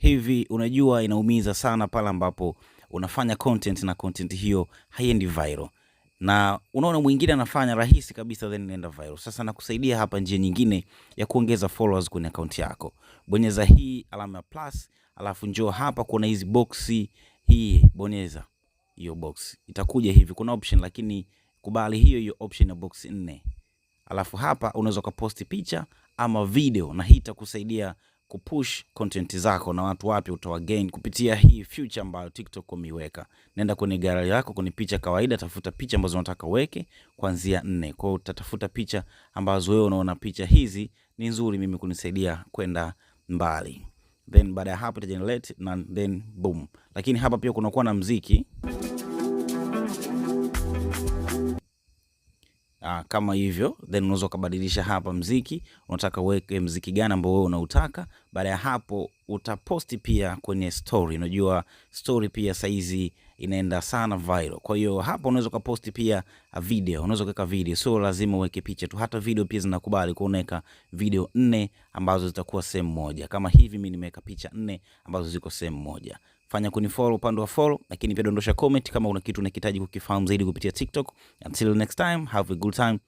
Hivi unajua inaumiza sana pale ambapo unafanya content na content hiyo haiendi viral, na unaona mwingine anafanya rahisi kabisa then inaenda viral. Sasa nakusaidia hapa njia nyingine ya kuongeza followers kwenye akaunti yako. Bonyeza hii alama ya plus, alafu njoo hapa, kuna hizi boxi hii, bonyeza hiyo box, itakuja hivi. Kuna option lakini kubali hiyo hiyo option ya box 4. Alafu hapa unaweza ukaposti picha ama video, na hii itakusaidia kupush content zako na watu wapya utawagain kupitia hii feature ambayo TikTok wameiweka. Nenda kwenye gallery yako, kwenye picha kawaida, tafuta picha ambazo unataka uweke kuanzia 4. Kwa hiyo utatafuta picha ambazo wewe unaona picha hizi ni nzuri mimi kunisaidia kwenda mbali. Then baada ya hapo ita generate na then boom. Lakini hapa pia kunakuwa na mziki kama hivyo, then unaweza ukabadilisha hapa mziki, unataka uweke mziki gani ambao wewe unautaka. Baada ya hapo utaposti pia kwenye story. Unajua story pia saizi inaenda sana viral, kwa hiyo hapa unaweza ukaposti pia video, unaweza kuweka video, sio lazima uweke picha tu, hata video pia zinakubali. Kwa unaweka video 4 ambazo zitakuwa sehemu moja kama hivi. Mimi nimeweka picha 4 ambazo ziko sehemu moja. Fanya kunifollow upande wa follow, lakini pia dondosha comment kama una kitu unakihitaji kukifahamu zaidi kupitia TikTok. Until next time, have a good time.